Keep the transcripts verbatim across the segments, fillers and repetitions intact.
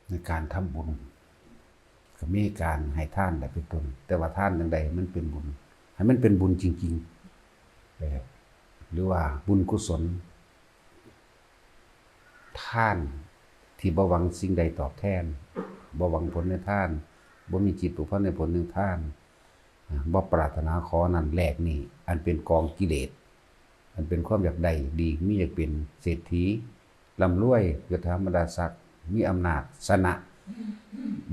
ในการทำบุญ ก็มีการให้ทานและเป็นต้น แต่ว่าทานจั่งใดให้มันเป็นบุญ ให้มันเป็นบุญจริงๆ เออ หรือว่าบุญกุศล ทานที่บ่หวังสิ่งใดตอบแทน บ่หวังผลในทาน บ่มีจิตผูกพันในผลในทาน อ่า บ่ปรารถนาขอนั้นแลกนี้ อันเป็นกองกิเลส อันเป็นความอยากได้ดี มีอยากเป็นเศรษฐี ร่ำรวย ยศถาบรรดาศักดิ์ มีอำนาจ ชนะ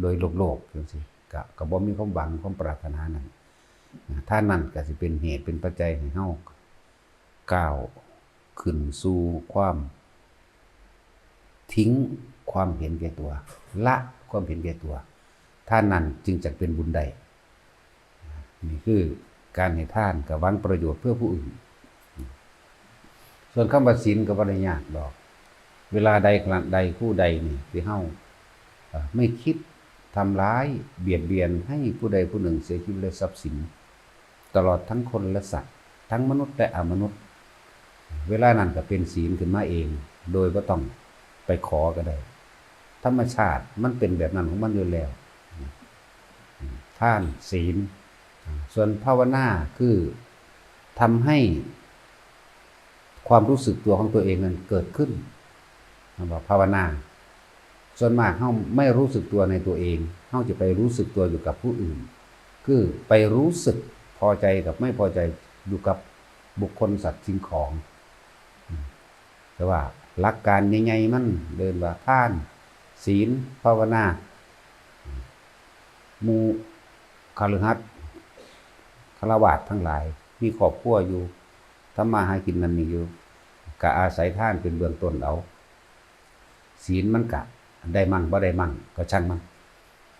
โดยโลกๆ จั่งซี้ ก็ ก็บ่มีความหวัง ความปรารถนานั้น อ่า ทานนั้นก็สิเป็นเหตุ เป็นปัจจัยให้เฮาก้าวขึ้นสู่ความ ทิ้งความเห็นแก่ตัว ละความเห็นแก่ตัว ทานนั้นจึงจักเป็นบุญได้ นี่คือการให้ทานก็หวังประโยชน์เพื่อผู้อื่น ส่วนคำว่าศีลก็บ่ได้ยากดอก เวลาใดขณะใดผู้ใดนี่ที่เฮา เอ่อ ไม่คิดทำร้ายเบียดเบียนให้ผู้ใดผู้หนึ่งเสียชีวิตและทรัพย์สิน ตลอดทั้งคนและสัตว์ ทั้งมนุษย์และอมนุษย์ เวลานั้นก็เป็นศีลขึ้นมาเอง โดยบ่ต้องไปขอก็ได้ ธรรมชาติมันเป็นแบบนั้นของมันอยู่แล้ว ทานศีล ส่วนภาวนาคือทำให้ความรู้สึกตัวของตัวเองนั้นเกิดขึ้น เรียกว่าภาวนา ส่วนมากเฮาไม่รู้สึกตัวในตัวเอง เฮาจะไปรู้สึกตัวอยู่กับผู้อื่น คือไปรู้สึกพอใจกับไม่พอใจอยู่กับบุคคลสัตว์สิ่งของ แต่ว่าหลักการใหญ่ๆมันเอิ้นว่าทาน ศีล ภาวนา หมู่คฤหัสถ์ ฆราวาสถ์ทั้งหลาย มีครอบครัวอยู่ ทำมาหากินนั่นนี่อยู่ ก็อาศัยทานเป็นเบื้องต้นเอา ศีลมันก็ได้มั่งบ่ได้มั่งก็ช่างมัน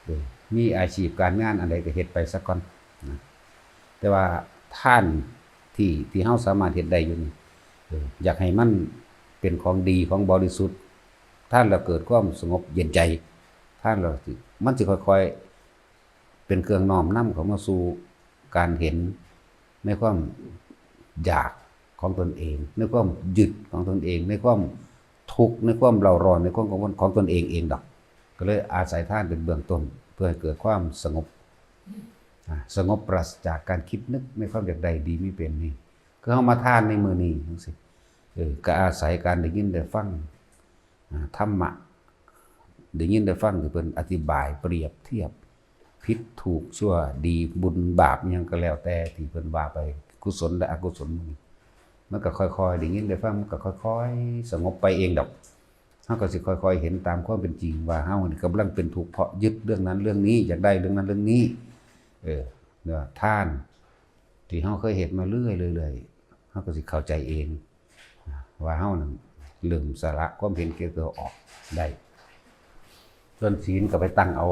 เออ มีอาชีพการงานอันใดก็เฮ็ดไปซะก่อนนะ แต่ว่าทานที่ ที่เฮาสามารถเฮ็ดได้อยู่นี่ เออ อยากให้มันเป็นของดีของบริสุทธิ์ ทานแล้วเกิดความสงบเย็นใจ ทานแล้วสิ มันสิค่อยๆ เป็นเครื่องน้อมนำเข้ามาสู่การเห็นในความอยากของตนเอง ในความยึดของตนเอง ในความทุกข์ ในความเร่าร้อน ในความกังวลของตนเองเองดอก ก็เลยอาศัยทานเป็นเบื้องต้น เพื่อให้เกิดความสงบ อ่า สงบปราศจากการคิดนึกในความอยากได้ดีมีเป็นนี่ คือเฮามาทานในมื้อนี้จั่งซี้ เออ ก็อาศัยการได้ยินได้ฟัง อ่า ธรรมะ ได้ยินได้ฟังที่เพิ่นอธิบายเปรียบเทียบ ผิดถูกชั่วดีบุญบาปอิหยังก็แล้วแต่ที่เพิ่นว่าไป กุศลและอกุศล มันก็ค่อยๆ ได้ยินได้ฟัง มันก็ค่อยๆ สงบไปเองดอก เฮาก็สิค่อยๆ เห็นตามความเป็นจริงว่าเฮานี่กำลังเป็นทุกข์เพราะยึดเรื่องนั้นเรื่องนี้ อยากได้เรื่องนั้นเรื่องนี้ เออ เนี่ย ทานที่เฮาเคยเฮ็ดมาเรื่อยๆ เฮาก็สิเข้าใจเอง ว่าเฮานั้นเริ่มสละความเห็นแก่ตัวออกได้ ส่วนศีลก็ไปตั้งเอา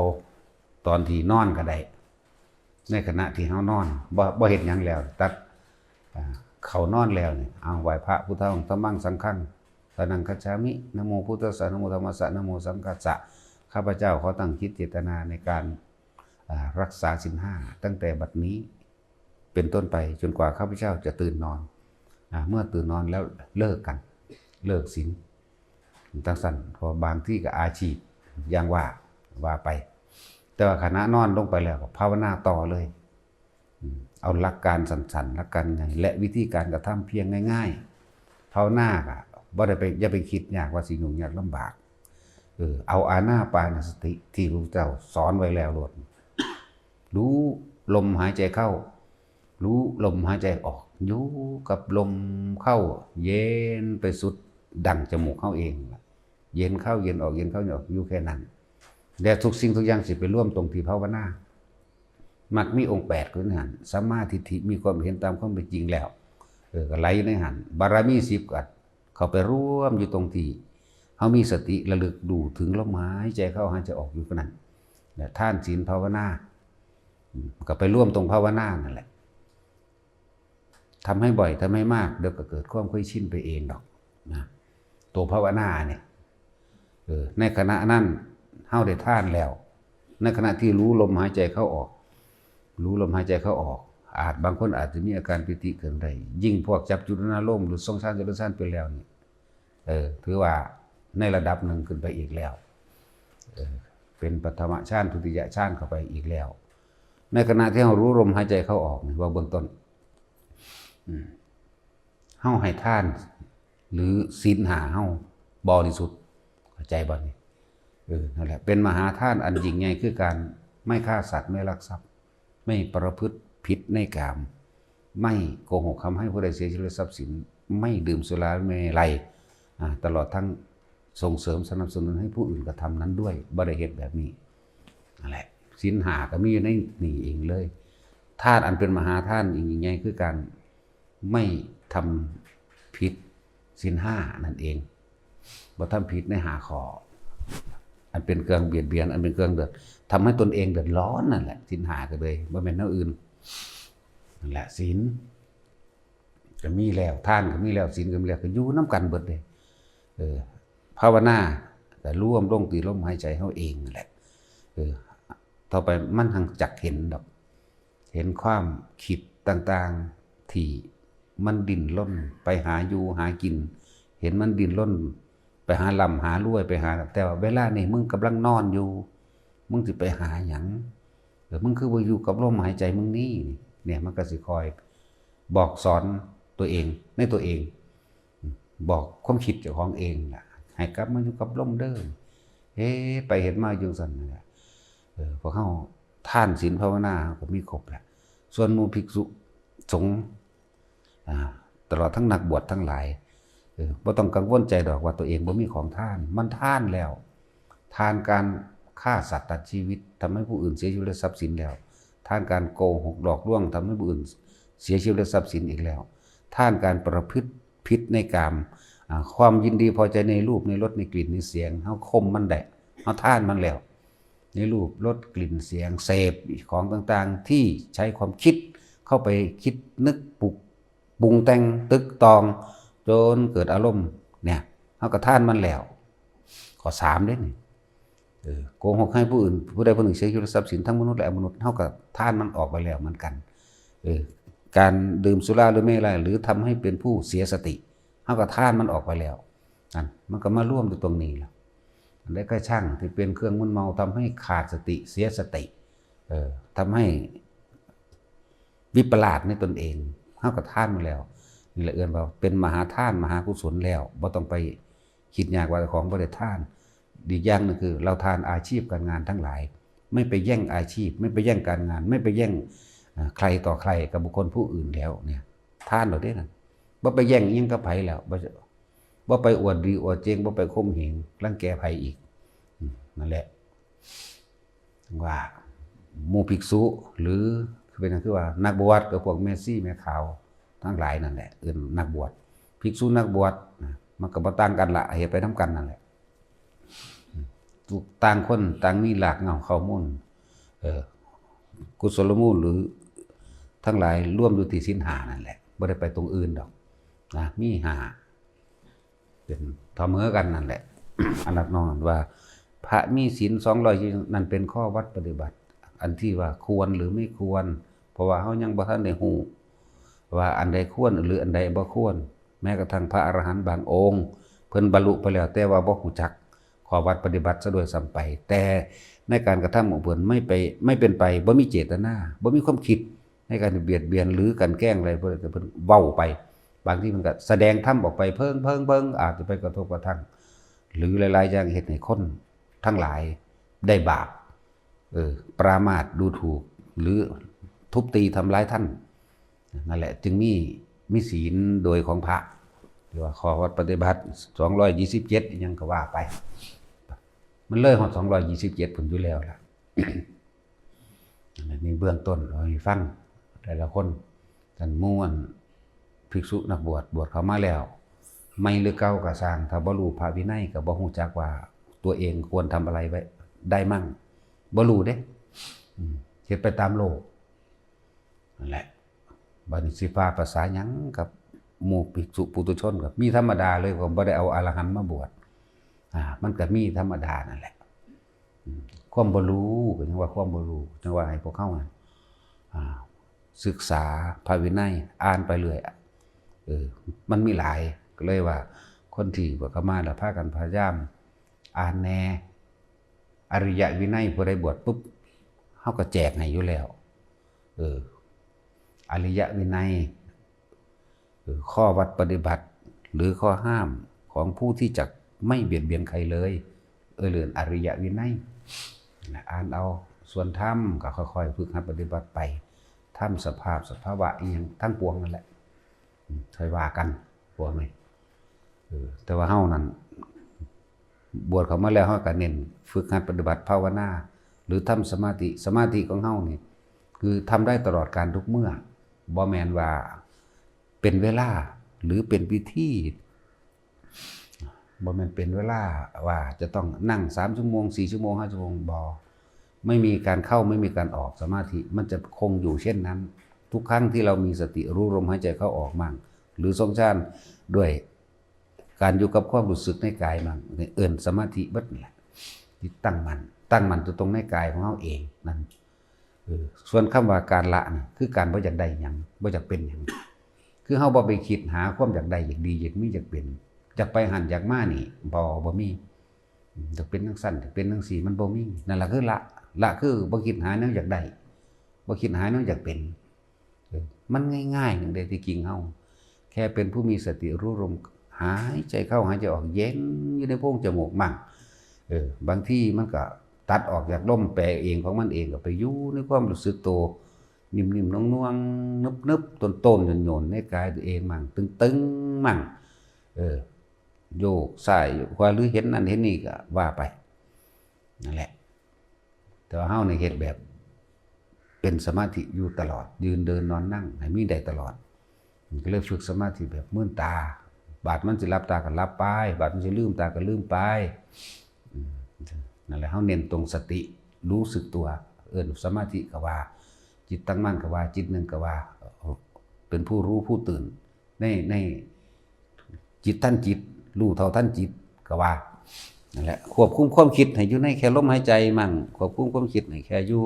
ตอนที่นอนก็ได้ ในขณะที่เฮานอน บ่ บ่เฮ็ดหยังแล้ว ตัด อ่า เข้านอนแล้วนี่ เอา ไหว้พระ พุทธัง ธัมมัง สังฆัง สรณังคัจฉามิ นะโมพุทธัสสะ นะโมธัมมัสสะ นะโมสังฆัสสะ ข้าพเจ้าขอตั้งจิตเจตนาในการ อ่า รักษาศีลห้า ตั้งแต่บัดนี้เป็นต้นไปจนกว่าข้าพเจ้าจะตื่นนอน อ่า เมื่อตื่นนอนแล้วเลิกกัน เลิกศีล จั่งซั้น เพราะบางทีก็อาชีพอย่างว่า ว่าไป แต่ว่าขณะนอนลงไปแล้วก็ภาวนาต่อเลย อืม เอาหลักการสั้นๆ หลักการง่าย และวิธีการกระทำเพียงง่ายๆ ภาวนาก็บ่ได้ไป อย่าไปคิดยากว่าสิยุ่งยากลำบาก เออ เอาอานาปานสติที่พระพุทธเจ้าสอนไว้แล้วโลด รู้ลมหายใจเข้า รู้ลมหายใจออก อยู่กับลมเข้า เย็นไปสุดดั่งจมูกเฮาเอง เย็นเข้าเย็นออก เย็นเข้าเย็นออก อยู่แค่นั้น และทุกสิ่งทุกอย่างสิไปรวมตรงที่ภาวนา มรรคมีองค์แปดคือในหั้น สัมมาทิฏฐิ มีความเห็นตามความเป็นจริงแล้ว เออ ก็ไหลอยู่ในหั้น บารมีสิบก็เข้าไปรวมอยู่ตรงที่เฮามีสติระลึกรู้ถึงลมหายใจเข้าหายใจออกอยู่เท่านั้น และทานศีลภาวนา อืม ก็ไปรวมตรงภาวนานั่นแหละ ทำให้บ่อย ทำให้มาก เดี๋ยวก็เกิดความเคยชินไปเองดอกนะ ตัวภาวนาเนี่ย เออ ในขณะนั้นเฮาได้ทานแล้ว ในขณะที่รู้ลมหายใจเข้าออก รู้ลมหายใจเข้าออก อาจ บางคนอาจจะมีอาการปีติเกิดได้ ยิ่งพวกจับจุดอารมณ์หรือทรงฌานจตุตฌานไปแล้วนี่ เออ ถือว่าในระดับหนึ่งขึ้นไปอีกแล้ว เออ เป็นปฐมฌาน ทุติยฌานเข้าไปอีกแล้ว ในขณะที่เรารู้ลมหายใจเข้าออกนี่ ว่าเบื้องต้น อืม เฮาให้ทาน หรือศีลห้าเฮาบริสุทธิ์ เข้าใจบ่นี่? เออ นั่นแหละ เป็นมหาทานอันยิ่งใหญ่ คือการไม่ฆ่าสัตว์ ไม่ลักทรัพย์ ไม่ประพฤติผิดในกาม ไม่โกหกคำให้ผู้ใดเสียชีวิตทรัพย์สิน ไม่ดื่มสุราเมรัย อ่า ตลอดทั้งส่งเสริมสนับสนุนให้ผู้อื่นกระทำนั้นด้วย บ่ได้เฮ็ดแบบนี้ นั่นแหละ ศีลห้าก็มีอยู่ในนี่เองเลย ทานอันเป็นมหาทานยิ่งใหญ่ คือการไม่ทำผิดศีลห้านั่นเอง บ่ทำผิดในห้าข้อ อันเป็นเครื่องเบียดเบียน อันเป็นเครื่องเดือด ทำให้ตนเองเดือดร้อนนั่นแหละ ศีลห้าก็เลย บ่แม่นแนวอื่น นั่นแหละ ศีลก็มีแล้ว ทานก็มีแล้ว ศีลก็มีแล้ว ก็อยู่นำกันเบิดเลย เออ ภาวนาก็รวมลงที่ลมหายใจเฮาเองนั่นแหละ เออ ต่อไปมันหังจักเห็นดอก เห็นความคิดต่างๆ ที่มันดิ้นรนไปหาอยู่หากิน เห็นมันดิ้นรนไปหาร่ำหารวย ไปหา แต่ว่าเวลานี่มึงกำลังนอนอยู่ มึงสิไปหาหยัง? เออ มึงคือบ่อยู่กับลมหายใจมึงนี่ เนี่ย มันก็สิคอยบอกสอนตัวเอง ในตัวเอง บอกความคิดเจ้าของเองล่ะ ให้กลับมาอยู่กับลมเด้อ เฮ็ดไปเฮ็ดมาอยู่ซั่นนั่นแหละ เออ พวกเฮาทานศีลภาวนาก็มีครบแหละ ส่วนหมู่ภิกษุสงฆ์ อ่า ตลอดทั้งนักบวชทั้งหลาย เออ บ่ต้องกังวลใจดอกว่าตัวเองบ่มีของทาน มันทานแล้ว ทานการฆ่าสัตว์ตัดชีวิต ทำให้ผู้อื่นเสียชีวิตและทรัพย์สินแล้ว ทานการโกหกหลอกลวง ทำให้ผู้อื่นเสียชีวิตและทรัพย์สินอีกแล้ว ทานการประพฤติผิดในกาม อ่า ความยินดีพอใจในรูป ในรส ในกลิ่น ในเสียง เฮาข่มมันได้ เฮาทานมันแล้ว ในรูป รส กลิ่น เสียง เสพของต่างๆ ที่ใช้ความคิดเข้าไปคิดนึกปรุง ปรุงแต่งตึกตอง จนเกิดอารมณ์ เนี่ย เฮาก็ทานมันแล้ว ข้อสามเด้นี่ เออ โกหกให้ผู้อื่น ผู้ใดผู้หนึ่งเสียชีวิต ทรัพย์สินทั้งมนุษย์และอมนุษย์ เฮาก็ทานมันออกไปแล้วเหมือนกัน เออ การดื่มสุราหรือเมรัย หรือทำให้เป็นผู้เสียสติ เฮาก็ทานมันออกไปแล้ว นั่น มันก็มารวมอยู่ตรงนี้ล่ะ อันใดก็ช่างที่เป็นเครื่องมึนเมา ทำให้ขาดสติ เสียสติ เออ ทำให้วิปลาสในตนเอง เฮาก็ทานมาแล้ว นี่แหละเอิ้นว่าเป็นมหาทาน มหากุศลแล้ว บ่ต้องไปคิดยากว่าเจ้าของบ่ได้ทาน อีกอย่างหนึ่งคือ เราทานอาชีพการงานทั้งหลาย ไม่ไปแย่งอาชีพ ไม่ไปแย่งการงาน ไม่ไปแย่ง อ่า ใครต่อใครกับบุคคลผู้อื่นแล้วเนี่ย ทานแล้วเด้นั่น บ่ไปแย่งอิหยังกับไผแล้ว บ่ บ่ไปอวดดีอวดเจ๋ง บ่ไปข่มเหงรังแกไผอีก อืม นั่นแหละ ว่าหมู่ภิกษุ หรือเป็น คือว่านักบวช ก็พวกแม่ชีแม่ขาวทั้งหลายนั่นแหละ เอิ้นนักบวช ภิกษุนักบวชนะ มันก็บ่ต่างกันละ เฮ็ดไปนำกันนั่นแหละ ต่างคนต่างมีรากเหง้าข้อมูล เออ กุศลมูลหรือทั้งหลายรวมอยู่ที่ศีลห้านั่นแหละ บ่ได้ไปตรงอื่นดอกนะ มีห้า เป็นเสมอกันนั่นแหละ อันดับนอกนั้นว่า พระมีศีลสองร้อยยี่สิบ นั่นเป็นข้อวัดปฏิบัติ อันที่ว่าควรหรือไม่ควร เพราะว่าเฮายังบ่ทันได้ฮู้ว่าอันใดควรหรืออันใดบ่ควร แม้กระทั่งพระอรหันต์บางองค์ เพิ่นบรรลุไปแล้ว แต่ว่าบ่ฮู้จักข้อวัดปฏิบัติซะด้วยซ้ำไป แต่ในการกระทำของเพิ่นไม่ไป ไม่เป็นไป บ่มีเจตนา บ่มีความคิดในการเบียดเบียนหรือกันแกล้งอะไร เพิ่น เพิ่นเว้าไป บางทีมันก็แสดงธรรมออกไปเพิ่งๆๆ อาจจะไปกระทบกระทั่ง หรือหลายๆอย่าง เฮ็ดให้คนทั้งหลายได้บาป เออ ประมาทดูถูก หรือทุบตีทำร้ายท่าน นั่นแหละ จึงมี มีศีลโดยของพระ หรือว่าข้อวัดปฏิบัติ สองร้อยยี่สิบเจ็ด อิหยังก็ว่าไป มันเลยฮอด สองร้อยยี่สิบเจ็ด พุ้นอยู่แล้วล่ะ อันนี้เบื้องต้นเอาให้ฟัง แต่ละคน ท่านหมู่อันภิกษุนักบวช บวชเข้ามาแล้ว ใหม่หรือเก่าก็ซ่าง ถ้าบ่รู้พระวินัยก็บ่ฮู้จักว่าตัวเองควรทำอะไรไว้ได้มั่ง บ่รู้เด้ อืม เฮ็ดไปตามโลก นั่นแหละ บัดนี้สิฟ้าภาษาหยังกับหมู่ภิกษุปุถุชน ก็มีธรรมดาเลย ก็บ่ได้เอาอรหันต์มาบวช อ่า มันก็มีธรรมดานั่นแหละ อืม ความบ่รู้ก็ยังว่าความบ่รู้ จังว่าให้พวกเฮาน่ะ อ่า ศึกษาพระวินัย อ่านไปเรื่อย เออ มันมีหลาย ก็เลยว่า คนที่บวชเข้ามาแล้วพากันพยายามอ่านแหน่ อริยวินัย ผู้ใดบวชปุ๊บ เฮาก็แจกให้อยู่แล้ว เออ อริยวินัย เออ ข้อวัดปฏิบัติ หรือข้อห้ามของผู้ที่จะไม่เบียดเบียนใครเลย เออ เรื่องอริยวินัยนะ อ่านเอา ส่วนธรรมก็ค่อยๆ ฝึกหัดปฏิบัติไป ธรรมสภาพ สภาวะอิหยังทั้งปวงนั่นแหละ อืม ค่อยว่ากัน พวกนี้ เออ แต่ว่าเฮานั่น บวชเข้ามาแล้ว เฮาก็เน้นฝึกหัดปฏิบัติภาวนา หรือทำสมาธิ สมาธิของเฮานี่ คือทำได้ตลอดกาลทุกเมื่อ บ่แม่นว่าเป็นเวลา หรือเป็นพิธี บ่แม่นเป็นเวลาว่าจะต้องนั่งสามชั่วโมง สี่ชั่วโมง ห้าชั่วโมง บ่ ไม่มีการเข้า ไม่มีการออกสมาธิ มันจะคงอยู่เช่นนั้น ทุกครั้งที่เรามีสติรู้ลมหายใจเข้าออกมั่ง หรือทรงฌานด้วยการอยู่กับความรู้สึกในกายมั่ง นี่เอิ้นสมาธิเบิดนั่นแหละ จิตตั้งมั่น ตั้งมั่นอยู่ตรงในกายของเฮาเองนั่น เออ ส่วนคำว่าการละนี่ คือการบ่อยากได้หยัง บ่อยากเป็นหยัง คือเฮาบ่ไปคิดหาความอยากได้ อยากดี อยากมี อยากเป็น อยากไปหั่น อยากมานี่ บ่ บ่มี อยากเป็นจั่งซั้น อยากเป็นจั่งซี้ มันบ่มี นั่นล่ะคือละ ละคือบ่คิดหาแนวอยากได้ บ่คิดหาแนวอยากเป็น เออ มันง่ายๆหนึ่งเด้ ที่จริงเฮา แค่เป็นผู้มีสติรู้ลมหายใจเข้าหายใจออก เย็นอยู่ในโพรงจมูกมั่ง เออ บางทีมันก็ตัดออกจากลมแปรเองของมันเอง ก็ไปอยู่ในความรู้สึกตัว นิ่มๆ นวลๆ นึบๆ ต้นๆ โยนๆ ในกายตัวเองมั่ง ตึงๆ มั่ง เออ โยกซ้ายโยกขวา หรือเห็นนั่นเห็นนี่ก็ว่าไป นั่นแหละ แต่ว่าเฮานี่เฮ็ดแบบเป็นสมาธิอยู่ตลอด ยืนเดินนอนนั่ง ให้มีได้ตลอด มันก็เลยฝึกสมาธิแบบมืนตา บาดมันสิหลับตาก็หลับไป บาดมันสิลืมตาก็ลืมไป อืม นั่นแหละ เฮาเน้นตรงสติ รู้สึกตัว เอิ้นสมาธิก็ว่า จิตตั้งมั่นก็ว่า จิตหนึ่งก็ว่า เป็นผู้รู้ผู้ตื่น ใน ใน จิตทันจิต รู้เท่าทันจิต ก็ว่า นั่นแหละ ควบคุมความคิดให้อยู่ในแค่ลมหายใจมั่ง ควบคุมความคิดให้แค่อยู่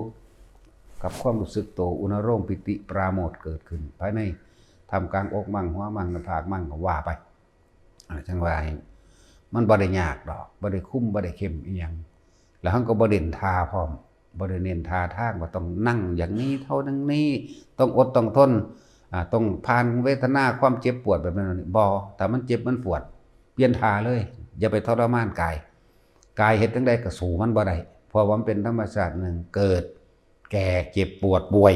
กับความรู้สึกตัว อุณาโลม ปีติ ปราโมทย์เกิดขึ้น ภายใน ท่ามกลางอกมั่ง หัวมั่ง หน้าผากมั่ง ก็ว่าไป อ่า จั่งว่าให้ มันบ่ได้ยากดอก บ่ได้คุม บ่ได้เข้มอิหยัง แล้วเฮาก็บ่เน้นท่าพร้อม บ่ได้เน้นท่าทางว่าต้องนั่งอย่างนี้ เท่านั้นนี้ ต้องอดต้องทน อ่า ต้องผ่านเวทนาความเจ็บปวดแบบนั้น บ่ ถ้ามันเจ็บมันปวด เปลี่ยนท่าเลย อย่าไปทรมานกาย กายเฮ็ดจั่งใดก็สู้มันบ่ได้ เพราะว่ามันเป็นธรรมชาติหนึ่ง เกิด แก่ เจ็บปวด ป่วย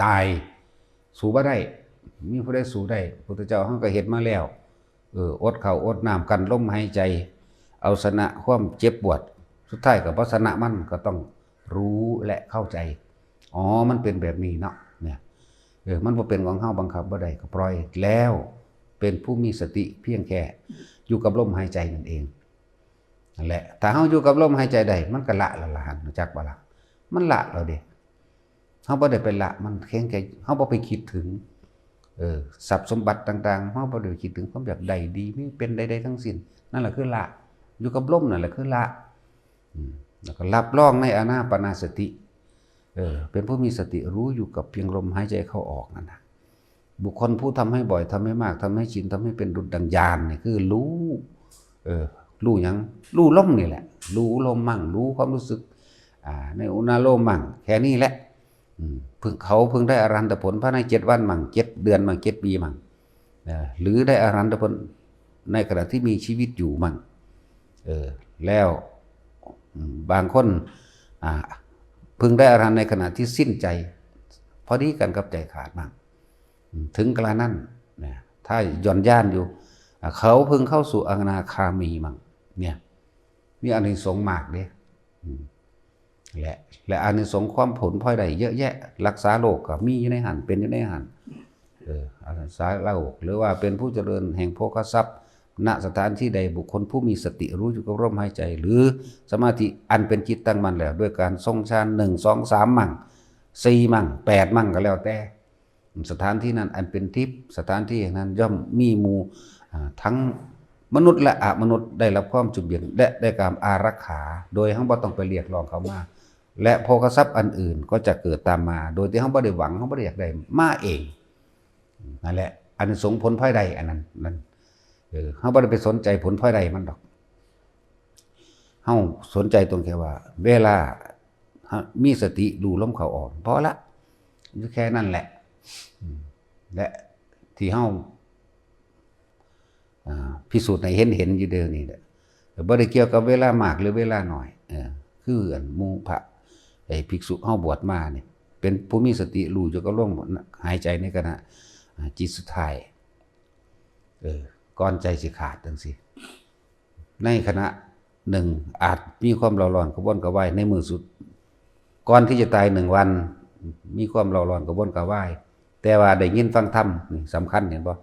ตาย สู้บ่ได้ มีผู้ใดสู้ได้ พุทธเจ้าเฮาก็เฮ็ดมาแล้ว เออ อดข้าวอดน้ำ กั้นลมหายใจ เอาชนะความเจ็บปวด สุดท้ายก็บ่ชนะมัน ก็ต้องรู้และเข้าใจ อ๋อ มันเป็นแบบนี้เนาะ เนี่ย เออ มันบ่เป็นของเฮา บังคับบ่ได้ ก็ปล่อย แล้วเป็นผู้มีสติเพียงแค่อยู่กับลมหายใจนั่นเอง นั่นแหละ ถ้าเฮาอยู่กับลมหายใจได้ มันก็ละแล้วล่ะ หัน รู้จักบ่ล่ะ มันละแล้วเด้ เฮาบ่ได้ไปละมัน เพียงแค่เฮาบ่ไปคิดถึง เออ ทรัพย์สมบัติต่างๆ เฮาบ่ได้ไปคิดถึงความอยากได้ดี มีเป็นใดๆ ทั้งสิ้น นั่นแหละคือละ อยู่กับลมนั่นแหละคือละ อืม แล้วก็รับรองในอานาปานสติ เออ เป็นผู้มีสติรู้อยู่กับเพียงลมหายใจเข้าออกนั่นน่ะ บุคคลผู้ทำให้บ่อย ทำให้มาก ทำให้ชิน ทำให้เป็นดุจดังญาณนี่คือรู้ เออ รู้หยัง รู้ลมนี่แหละ รู้ลมมั่ง รู้ความรู้สึก อ่า ในอุณาโลมมั่ง แค่นี้แหละ อืม เพิ่ง เขาเพิ่งได้อรหันตผลภายในเจ็ดวันมั่ง เจ็ดเดือนมั่ง เจ็ดปีมั่ง เออ หรือได้อรหันตผลในขณะที่มีชีวิตอยู่มั่ง เออ แล้ว อืม บางคน อ่า เพิ่งได้อรหันต์ในขณะที่สิ้นใจ พอดีกันกับใจขาดมั่ง อืม ถึงกระนั้นนะ ถ้าหย่อนยานอยู่ อ่า เขาเพิ่งเข้าสู่อนาคามีมั่ง เนี่ย มีอานิสงส์มากเด้ อืม และ และอานิสงส์ความผลพลอยได้เยอะแยะ รักษาโรคก็มีอยู่ในหั้น เป็นอยู่ในหั้น เออ รักษาโรค หรือว่าเป็นผู้เจริญแห่งโภคทรัพย์ ณ สถานที่ใด บุคคลผู้มีสติรู้อยู่กับลมหายใจ หรือสมาธิอันเป็นจิตตั้งมั่นแล้ว ด้วยการทรงฌาน หนึ่ง สอง สาม มั่ง สี่ มั่ง แปด มั่ง ก็แล้วแต่ สถานที่นั้นอันเป็นทิพย์ สถานที่แห่งนั้นย่อมมีหมู่ อ่า ทั้งมนุษย์และอมนุษย์ได้รับความจุ่มเย็น และได้การอารักขา โดยเฮาบ่ต้องไปเรียกร้องเขามา และโภคทรัพย์อันอื่นก็จะเกิดตามมา โดยที่เฮาบ่ได้หวัง เฮาบ่ได้อยากได้ มาเอง นั่นแหละ อานิสงส์ผลพลอยได้อันนั้น นั่น เออ เฮาบ่ได้ไปสนใจผลพลอยได้มันดอก ฮาสนใจตรงแค่ว่า เวลาฮะมีสติรู้ลมเข้าออก พอละ อยู่แค่นั้นแหละ อืม และที่เฮา อ่า พิสูจน์ให้เห็นเห็นอยู่เดี๋ยวนี้แหละ บ่ได้เกี่ยวกับเวลามากหรือเวลาน้อย เออ คืออันหมู่พระ ไอ้ภิกษุเฮาบวชมานี่ เป็นผู้มีสติรู้อยู่กับลมหายใจในขณะ อ่า จิตสุดท้าย เออ ก่อนใจสิขาดจังซี้ ในขณะหนึ่งอาจมีความเร่าร้อนกระวนกระวายในมื้อสุด ก่อนที่จะตายหนึ่งวัน มีความเร่าร้อนกระวนกระวาย แต่ว่าได้ยินฟังธรรม นี่สำคัญ เห็นบ่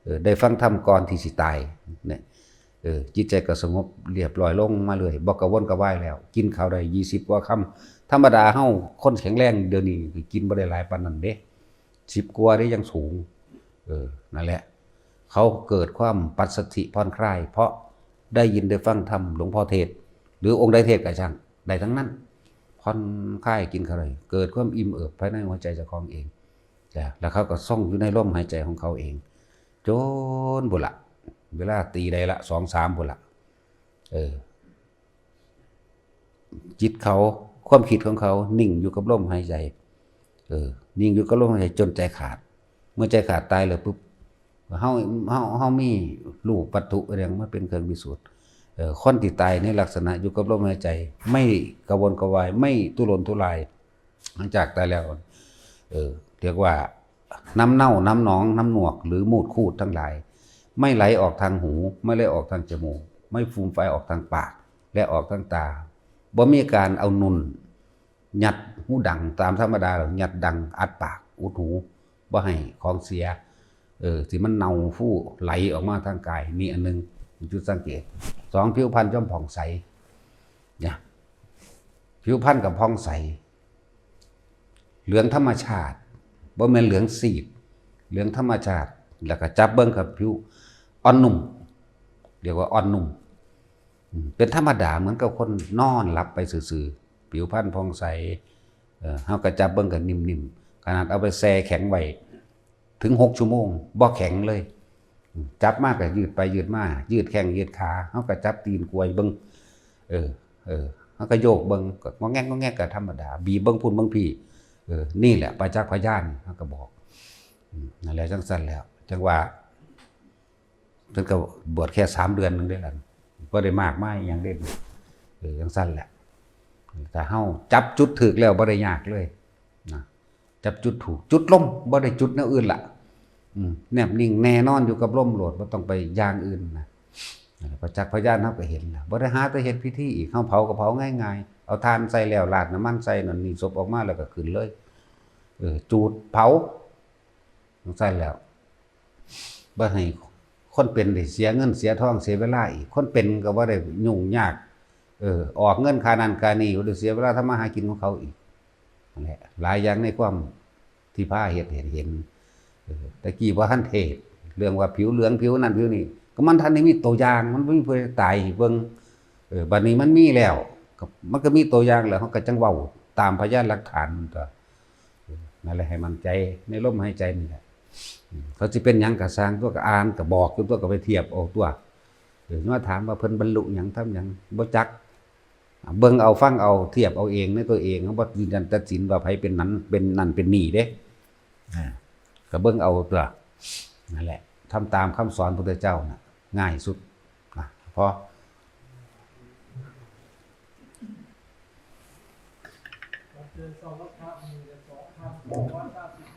เออ ได้ฟังธรรมก่อนที่สิตายเนี่ย เออ จิตใจก็สงบเรียบร้อยลงมาเลย บ่กระวนกระวายแล้ว กินข้าวได้ยี่สิบกว่าคำ ธรรมดาเฮาคนแข็งแรงเดี๋ยวนี้กินบ่ได้หลายปานนั้นเด้ สิบกว่าได้ยังสูง เออ นั่นแหละ เขาเกิดความปัสสัทธิผ่อนคลาย เพราะได้ยินได้ฟังธรรมหลวงพ่อเทศน์ หรือองค์ใดเทศน์ก็ช่าง ได้ทั้งนั้น ผ่อนคลายกินข้าวได้ เกิดความอิ่มเอิบภายในหัวใจเจ้าของเอง จ้ะ แล้วเขาก็ทรงอยู่ในลมหายใจของเขาเอง จนพุ้นละ เวลาตีได้ละ สองสามพุ้นละ เออ จิตเขา ความคิดของเขา นิ่งอยู่กับลมหายใจ เออ นิ่งอยู่กับลมหายใจจนใจขาด เมื่อใจขาดตายแล้วปุ๊บ เฮา เฮา เฮามีรูปวัตถุอะไรมาเป็นเครื่องพิสูจน์ เออ คนที่ตายในลักษณะอยู่กับลมหายใจ ไม่กระวนกระวาย ไม่ทุรนทุราย หลังจากตายแล้ว เออ เรียกว่า น้ำเน่า น้ำหนอง น้ำหนวก หรือมูดคูดทั้งหลาย ไม่ไหลออกทางหู ไม่ไหลออกทางจมูก ไม่ฟูมฟายออกทางปาก และออกทางตา บ่มีการเอานุ่นยัดหูดังตามธรรมดาหรอก ยัดดังอัดปากอุดหู บ่ให้ของเสีย เออ ที่มันเน่าฟู่ไหลออกมาทางกาย นี่อันหนึ่ง จุดสังเกต สอง ผิวพรรณย่อมผ่องใส เนี่ย ผิวพรรณก็ผ่องใส เหลืองธรรมชาติ บ่แม่นเหลืองซีด เหลืองธรรมชาติ แล้วก็จับเบิ่งกับผิวอ่อนนุ่ม เรียกว่าอ่อนนุ่ม อืม เป็นธรรมดาเหมือนกับคนนอนหลับไปซื่อๆ ผิวพรรณผ่องใส เอ่อ เฮาก็จับเบิ่งก็นิ่มๆ ขนาดเอาไปแช่แข็งไว้ถึงหกชั่วโมง บ่แข็งเลย อืม จับมาก็ยืดไปยืดมา ยืดแข้งยืดขา เฮาก็จับตีนกวยเบิ่ง เออ เออ เฮาก็โยกเบิ่ง ก็งอแงกงอแงกก็ธรรมดา บีบเบิ่งพุ้นเบิ่งพี้ เออ นี่แหละประจักษ์พยาน เฮาก็บอก อืม นั่นแหละจังซั่นแล้ว จังว่า เพิ่นก็บวชแค่สามเดือนหนึ่งเด้ล่ะ บ่ได้มากมายอิหยังเด้ เออ จังซั่นแหละ ถ้าเฮาจับจุดถูกแล้วบ่ได้ยากเลยนะ จับจุดถูก จุดลม บ่ได้จุดแนวอื่นละ อืม แนบนิ่งแน่นอนอยู่กับลมโลด บ่ต้องไปอย่างอื่นนะ ประจักษ์พยานเฮาก็เห็นแล้ว บ่ได้หาแต่เฮ็ดพิธีอีก เฮาเผาก็เผาง่ายๆ เอาถ่านใส่แล้ว ราดน้ำมันใส่นั่นนี่ ศพออกมาแล้วก็ขึ้นเลย เออ จูดเผา จังซั่นแล้ว บ่ให้คนเป็นได้เสียเงินเสียทองเสียเวลาอีก คนเป็นก็บ่ได้ยุ่งยาก เออ ออกเงินค่านั่นค่านี่ บ่ได้เสียเวลาทำมาหากินของเขาอีก นั่นแหละ หลายอย่างในความที่พาเฮ็ดให้เห็น เออ แต่กี้บ่ทันเทศน์ เรื่องว่าผิวเหลืองผิวนั่นผิวนี่ ก็มันทันได้มีตัวอย่าง มันบ่มีผู้ใดตายให้เบิ่ง เออ บัดนี้มันมีแล้ว ก็ มันก็มีตัวอย่างแล้ว เฮาก็จั่งเว้าตามพยานหลักฐานมันตั๊ว เออ นั่นแหละ ให้มั่นใจในลมหายใจนี่แหละ อืม เขาสิเป็นหยังก็ซ่างตั๊ว ก็อ่าน ก็บอกอยู่ตั๊ว ก็ไปเทียบเอาตั๊ว เออ มาถามว่าเพิ่นบรรลุหยัง ทำหยัง บ่จัก เบิ่งเอา ฟังเอา เทียบเอาเองในตัวเอง เฮาบ่ยืนยันตัดสินว่าไผเป็นนั้น เป็นนั่นเป็นนี่เด้ อ่า ก็เบิ่งเอาตั๊ว นั่นแหละ ทำตามคำสอนพุทธเจ้าน่ะ ง่ายสุด นะ พอ เจอสองวัดพระมีแต่สองคำ สองวัดพระสิบ